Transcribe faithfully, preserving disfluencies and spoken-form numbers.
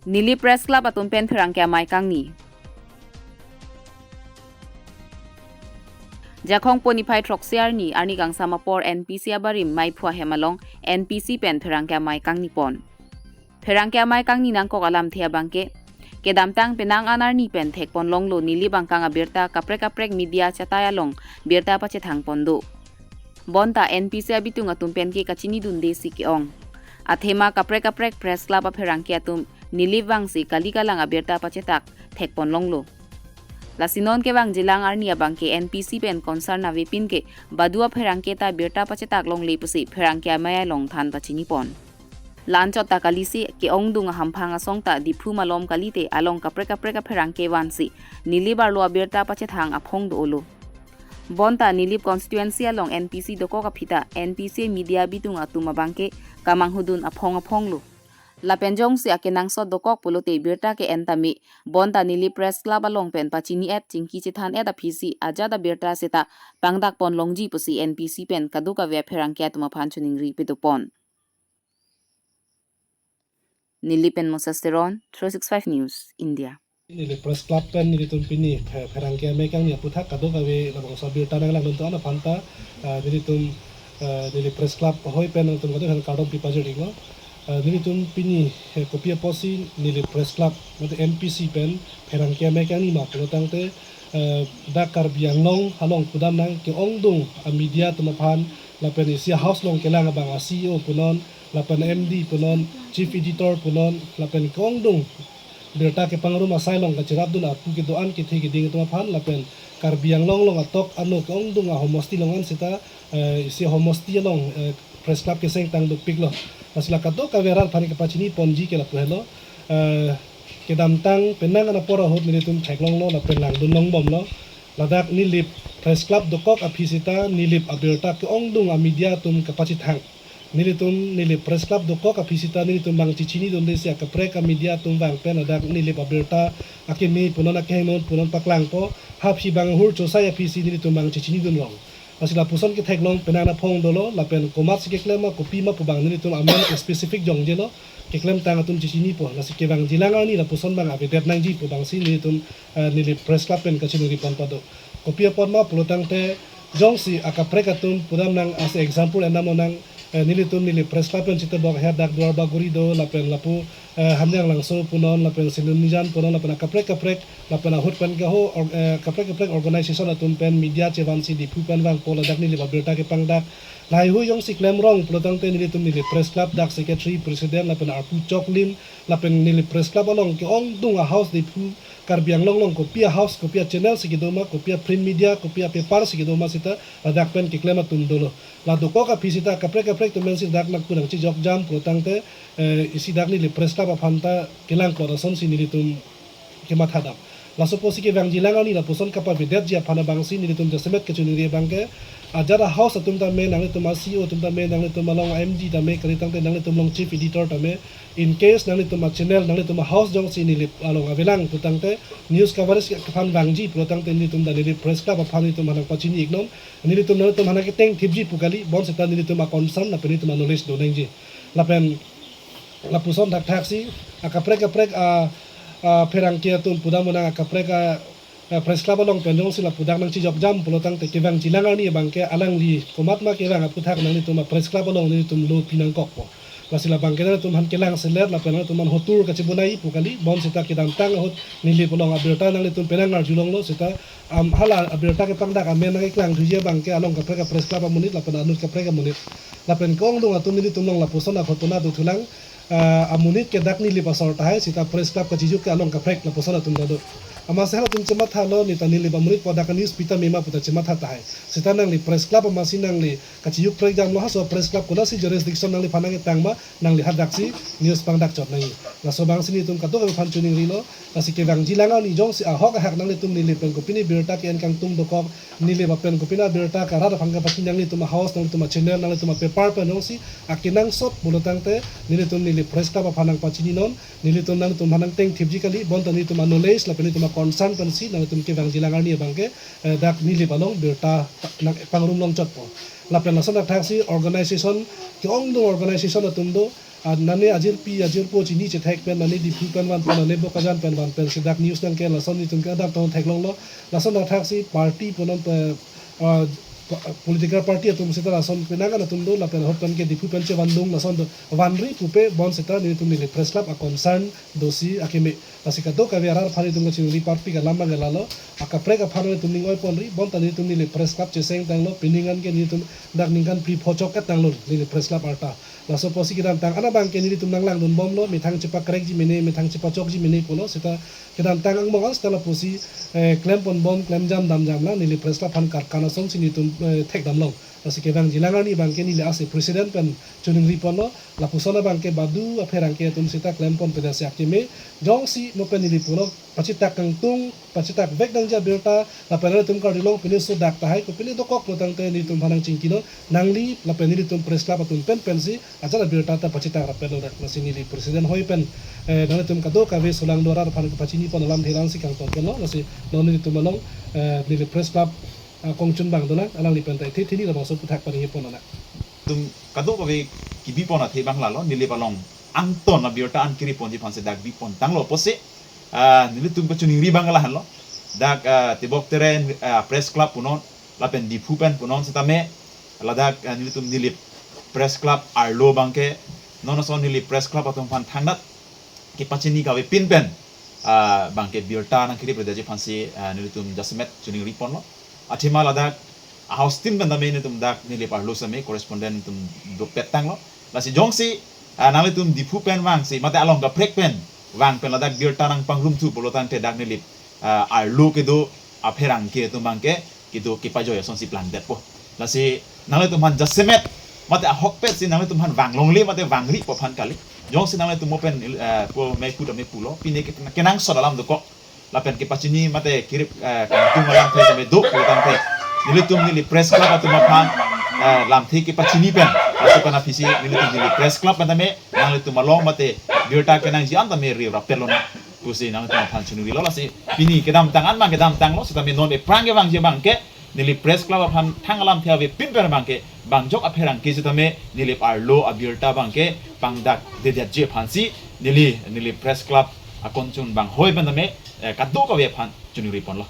Nilip Press Club atum pen pherangke amei kangni. Jakhong po niphai throksi arni, arni kangsam apor N P C abarim meiphu ahem along N P C pen pherangke amei kangni pon. Pherangke amei kangni nangkok alamthe abangke, kedamtang penang an arni pen thekpon longlo Nilip angkang abirta kaprek kaprek media chatai along birta pachethang pon do. Bonta N P C abitung atum penke kachinidunde si ke-ong. Athema kaprek kaprek press club apherangke atum Nilip vangsi kali kalang abirta pachetak thekpon longlo. Lasi non kevangjilang arni abangke N P C pen concern avepin ke badu apherangke ta birta pachetak longle pusi pherangke amei along than pachini pon. La-anchot ta kalisi ke-ongdung ahamphang asong ta Diphu malom kalite along kaprek kaprek apherangke vansi Nilip arlo abirta pachethang aphong do-olo. Bonta Nilip constituency along N P C dokok aphi ta N P C media abitung atum abangke kamanghudun aphong aphong lo. Lapen jongsi akenangsot dokok pulote birta ke-en tame, bonta Nilip Press Club along pen pachini et chingki chethan et aphisi ajat abirta seta pangdak pon longji pusi N P C pen kadokave apherangke atum aphan choningri pado pon. Nilip pen Moses Teron, three six five News, India. Nilip Press Club pen nelitum pini phe-, pherangke amei kangni aputhak kadokave labangso abirta nanglangdun to-an aphan ta, ah, nelitum, ah, Nilip Press Club ahoi pen nangtum kadokave kardom pipajir iklo. Ah, nelitum pini, eh, kopi apotsi Nilip Press Club mate N P C pen pherangke amei kangni ma pulo tangte, eh, dak Karbi Anglong along pudamnang ke-ongdung amedia atum aphan lapen isi house along kelang abang a-C E O punon, lapen M D punon, chief editor punon, lapen ke-ongdung birta kepangrum asai along kachirapdun apu kedo-an kethe keding atum aphan, lapen Karbi Anglong along atok ano ke-ongdung ahomosti along an seta, eh, isi homosti along, eh, press club keseng tang dopiklo. Lasi la kadokave arat aphan kepachini ponji ke lapu helo. Eh, kedamtang penang an apor ahut nelitum theklonglo lapen langdun longbomlo. Ladak Nilip Press Club dokok aphi seta Nilip abirta ke-ongdung amedia atum kapachethang. Nelitum Nilip Press Club dokok aphi seta nelitum bang chechinidunde si akaprek amedia atum vang pen ladak Nilip abirta akeme punon akeheno punon paklangpo, haphi bang ahur chosai aphisi nelitum bang chechinidun long. Lasi lapuson ketheklong penang aphong dolo, lapen komatsi keklem ma kopi ma pu bang nelitum amen specific jongjelo, keklemtang atum chechinipo. Lasi kevangjilang arni lapuson bang avedet nangji pu bangsi nelitum, eh, Nilip Press Club pen kachiningri pon pado. Kopi apot ma pulo tangte jongsi akaprek atum pudamnang, as example endam lonang, eh, nelitum Nilip Press Club pen chitebok aher dak Duar Bagori do, lapen lapu, eh, Hamyanglangso punon, lapen Silonijan punon, lapen akaprek kaprek, lapen ahut pen ke ho, or-, eh, kaprek kaprek organization atum pen media chevansi Diphu pen vangpo ladak Nilip abirta kepangdak. Lahai hui jongsi klemrong pulo tangte nelitum Nilip Press Club dak secretary, president, lapen arpu choklim, lapen Nilip Press Club along ke-ongdung a-house Diphu Karbi Anglong along kopi a-house, kopi a-channel si kedo ma, kopi a-print media, kopi a-paper si kedo ma seta ladak pen keklem atum dolo. La dokok aphi seta kaprek kaprek atum pensi dak nangpu nangchejokjam pulo tangte, eh, isi dak Nilip Press Club aphan ta kelang klot asonsi nelitum kemathadam. Laso apotsi kevangjilang arni lapuson kapavedetji aphan abangsi nelitum jasemet kachiningri abangke, ajat a-house atum tame, nanglitum a-C E O atum tame, nanglitum along M D tame, kali tangte nanglitum along chief editor tame, in case nanglitum a-channel, nanglitum a-house jongsi Nilip along avelang pu tangte, news coverage aphan vangji pulo tangte nelitum dak Nilip Press Club aphan nelitum aphan nangpachini iknon, nelitum nanglitum aphan nangketeng thipji pu kali, bonseta nelitum a-concern lapen nelitum a-knowledge do nangji. Lapen lapuson thakthaksi akaprek kaprek a, a, pherangke atum pudam unang akaprek a, a, Press Club along pen jongsi lapu dak nangchejokjam pulo tangte kevangjilang arni abangke alangli komat ma kevang aputhak nanglitum a-Press Club along nelitum lo pinangkokpo. Lasi labangke nanglitum aphan kelang selet lapen nanglitum aphan hotur kachebonai pu kali, bonseta kedamtang ahut Nilip along abirta nanglitum penang arjulonglo seta, am, hala abirta kepangdak amen nangkeklang thuji abangke along kaprek a-Press Club amonit lapen anut kaprek amonit. Lapen ke-ongdung atum nelitum along lapuson aphotona dothulang, ah, amonit ke dak Nilip asor tahai seta Press Club kachijuk ke along kaprek lapuson atum ta do. Amatsi halatum chemathalo, neta Nilip amonit pu dak news pita mema puta chematha tahai. Seta nangli Press Club amatsi nangli kachijuk prekjamlo, halaso Press Club konatsi jurisdiction nangliphan nangketang ma, nangli hadaksi news pangdak chot nangji. Laso abangsi nelitum kadokave aphan chiningrilo. Lasi kevangjilang arni jongsi ahok ahak nanglitum Nilip pen kopine birta ke-en kangtung dokok, Nilip apen kopine abirta karat aphan kapachini nanglitum a-house, nanglitum a-channel, nanglitum a-paper pen jongsi akenangsot pulo tangte nelitum Nilip Press Club aphan nangpachininon, nelitum nanglitum aphan nangteng thipji kali, bonta nelitum a-knowledge lapen nelitum a-concern pensi nanglitum kevangjilang arni abangke, eh, dak Nilip along birta nangpangrum longchotpo. Lapen lason thakthaksi organization, ke-ongdung organization atum do, Ah, nane ajirpi ajirpo chini chethek pen, nane Diphu pen van pen, nane Bokajan pen van pen si dak news nangke, lason netum ke adap tong theklonglo. Lason athaksi party punon pe, ah, pa-, political party atum seta lason penang an atum do, lapen ahut pen ke Diphu pen chevandung lason do, vanri pupe bonseta netum neli press club a concern dosi akeme. Lasi kadokave arat aphan netum kachiningri parpik alam abang ke lalo. Akaprek aphan netum ning oiponri, bonta netum neli press club cheseng tanglo, pining an ke netum dak ningkan phli pho chok et tanglo neli press club arta. Laso apotsi kedamtang an abang ke nelitum nanglangdun bomlo, methang chepakrekji mene, methang chepachokji mene pulo, seta kedamtang angbong an seta lapusi, eh, klempon bom, klemjam damjam lang, neli press club aphan karkan asonsi netum, eh, thekdamlong. Lasi kevangji lang arni abang ke neli ase president pen chiningri ponlo, lapuson abang ke badu apherangke atum seta klempon peda si akeme, jongsi mo pen neli pulo, pachitak kangtung, pachitak vek nangji abirta, lapen nelitum karjulong pine so dak tahai ko pine dokok lo tangte netum aphan nangchingkilo, nangli lapen nelitum press club atum pen pensi ajat abirta ta pachitak rapetlo dak. Lasi neli president hoi pen, eh, nanglitum kadokave solangdo arat aphan kepachini pon alamthe langsi kangtong ponlo, lasi non netum along, eh, neli press club, ah, kongchun abang dolang, alangli pen ta ithi thini labangso puthak paningje pon anak. Tum kadokave kebi pon athe abang lalo, Nilip along angton abirta an kiri ponji aphansi dak bi pon tanglo apotsi, ah, nelitum kachiningri abang lahenlo. Dak, ah, Tebok Terang, ah, press club punon, lapen Diphu pen punon setame, ladak, ah, nelitum Nilip press club arlo abang ke, non ason Nilip press club atum aphan thangnat kepachini kavepin pen, ah, abang ke birta nangkiri pledetji aphansi, ah, nelitum jasemet chiningri ponlo. Athema ladak a-house team pen tame netum dak Nilip arlo same correspondent netum dopet tanglo. Lasi jongsi, ah, nanglitum Diphu pen vangsi, mate along kaprek pen vang pen ladak birta nangpangrumthu pulo tangte dak Nilip, ah, arlo kedo apherangke atum abang ke kedo kepajoi asonsi plangdetpo. Lasi nanglitum aphan jasemet mate ahokpet si nanglitum aphan vanglongle mate vangripo aphan kali. Jongsi nanglitum mo pen, eh, po mephu tame pulo, pine ke-, kenangsot alam dokok. Lapen kepachini mate kirip, eh, kangtung alamthe tame do pulo tangte, nelitum neli press club atum aphan, eh, lamthe kepachini pen, laso pen aphisi nelitum neli press club pen tame nanglitum along mate birta kenangji an tame ri rapetlo na pusi nanglitum aphan chiningrilo. Lasi pini kedamtang an abang kedamtanglo, setame non ephrang kevangji abang ke neli press club aphan thang alamthe avepin pen abang ke bangjok apherangke setame Nilip arlo abirta abang ke pangdakdedetji aphansi neli, neli press club akongchun abang hoi pen tame, eh, kadokave aphan chiningri ponlo.